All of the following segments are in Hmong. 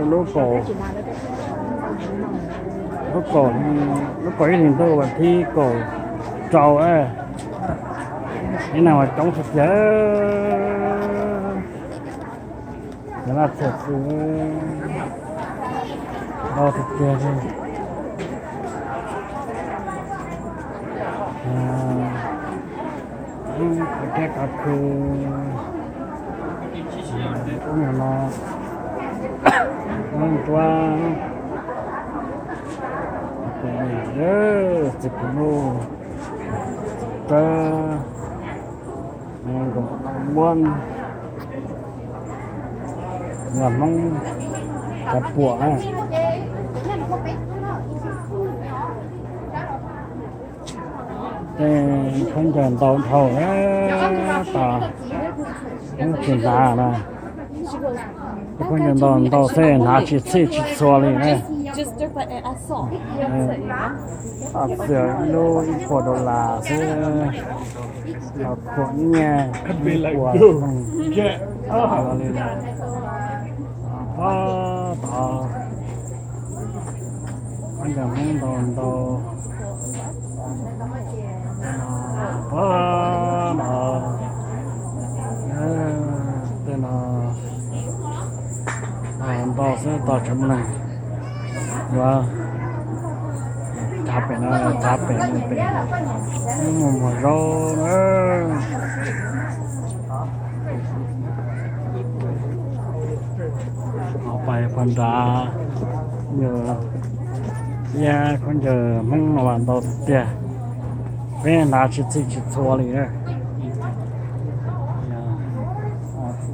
Lub kaum, lub kaum, lub kaum ib hlis ntuj vas thib kaum rau, ib neeg mas coob tiag tiag. Cov laj txiam xws ntau tiag tiag li. Qhov cab qhov khw ub no, ub nruab, txiv kuv lub tawb, nkaus muab yog Hmoob cov puam na. Tej khaub ncaws ntau dhau tas, Hmoob tsis hnav na. Tej khaub ncaws ntau ntau xwb hnav tsis txhij tsis txhua li na. Txias ib lub ib puas dollar xwb, los khuam nyiaj ib puas li. Pab tod, khaub ncaws Hmoob ntau ntau. Pab no, tej no ntau xwb tog tsev muaj neeg yuav thav pem no, thav pem mus pem, muaj muag zaub na. Pais puag nrad, yog iab khaub ncaws Hmoob no mas ntau tiag tiag, peb hnav tsis txhij tsis txhua li na.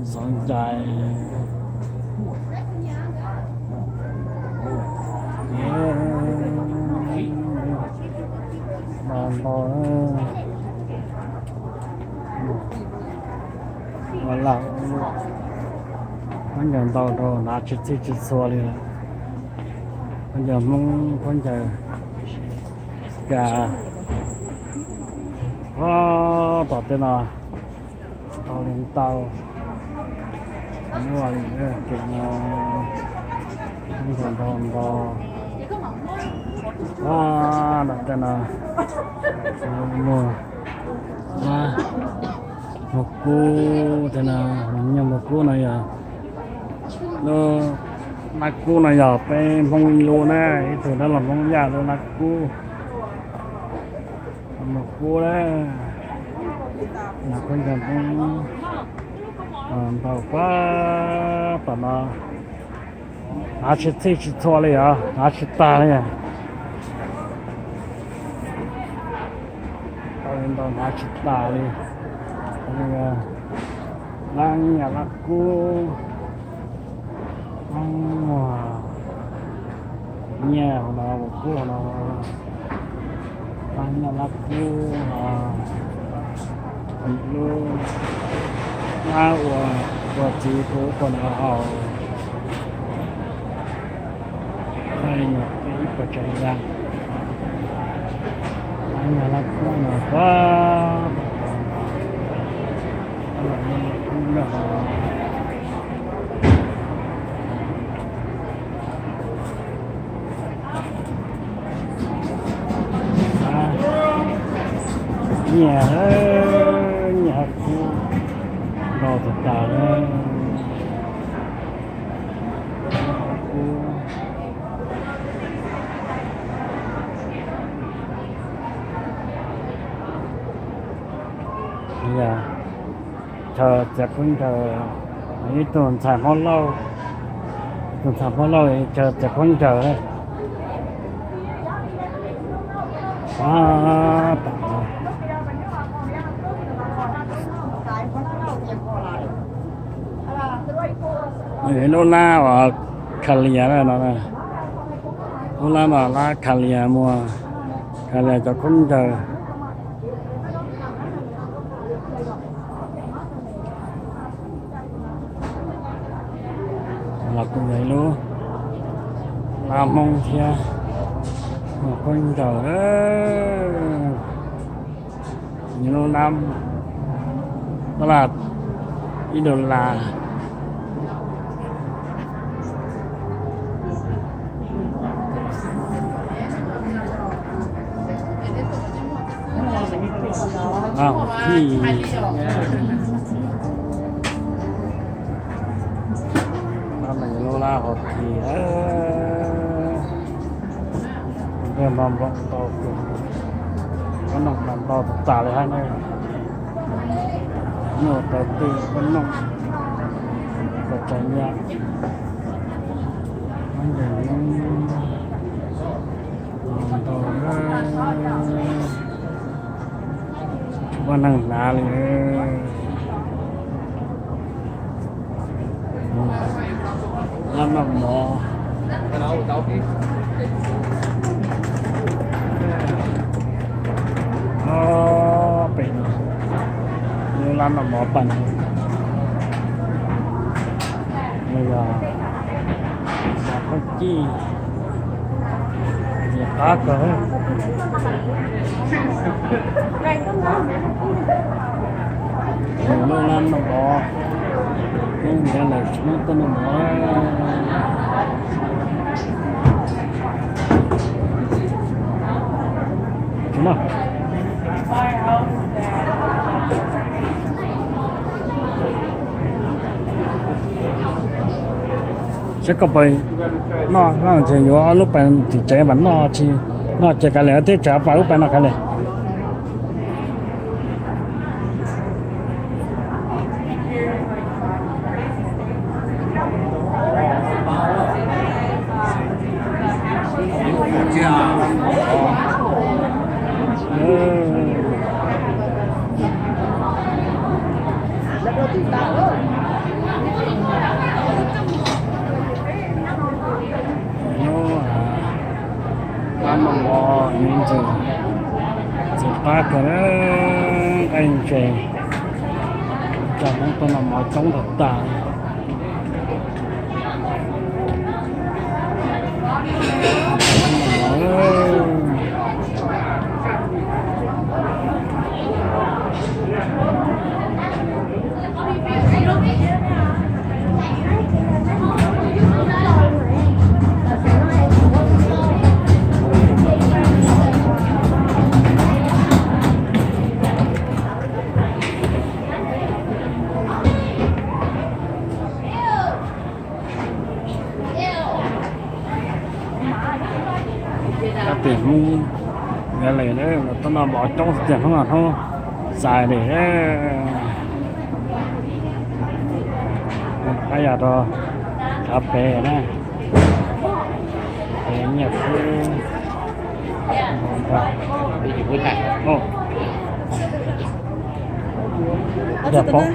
Xov ncai, ntau ntau, ua laj ua luam, khaub ncaws ntau rau hnav tsis txhij tsis txhua li. Khaub ncaws Hmoob, khaub ncaws Kas, pab tom tej no ntau li ntau, muaj li kem no, khaub ncaws ntau ntau, pab tom tej no muag, muag kub tej no, nyuag muag kub no yog lub nab kub no yog peb Hmoob ib lub na, ib tug dab laug Hmoob Yaj lub nab kub. Muag kub na, khaub ncaws Hmoob ntau pab tom no, hnav tsis txhij tsis txhua li os, hnav tsis tag li. Tau li ntau hnav tsis tas li. Lab nyiaj lab kub, muag nyiaj hauv no, muag kub hauv no, lab nyiaj lab kub no. Lub hnab ua, ua txiv kuv ua no haus, ib puas tsav yam, lab nyiaj lab kub no pab tom no. Nyiaj, nyiaj kub ntau tas tas. Chaw txiav khaub ncaws, ib tug ntxhais Hmoob Lauj, ib tug ntxhais Hmoob Lauj chaw txiav khaub ncaws. Lub lab uas Khas Lias no, lub lab no lab Khas Lias, muag Khas Lias cov khaub ncaws. Los kuj yog ib lub lab Hmoob thiab, muag khaub ncaws. Lub lab, lab ib dollar, Lab hauv thij, lab no yog lub lab hauv thij. Nplooj no nplooj ntau, koj noog tas ntau tas tas li hab ne. Muaj tau tej koj noog, koj tsa nyab, ntau ntau. Tsis muaj neeg hnav li. Lab noj mov. Pem no, lub lab noj mov pem no. Nws yog mov qab cij, ntxim qab kawg. Lub lab noj mov, Hmoob ntiav lawm tsis muab tuaj noj mov. Saib koj puas noj, noj ces yuav lub pas tim tsev mas noj, tsis noj ces kav liam, thiab tseem pas lub pas no kav liam. Lab noj mov ntxim qab kawg, nqaij ntses, cov Hmoob tuaj noj mov coob tag tag. Ob peb Hmoob nyob li na, tuaj noj mov coob tiag, hnub no hnub xais li. Qab yog rau cov pem na, pem nyiaj kub. Yog pom,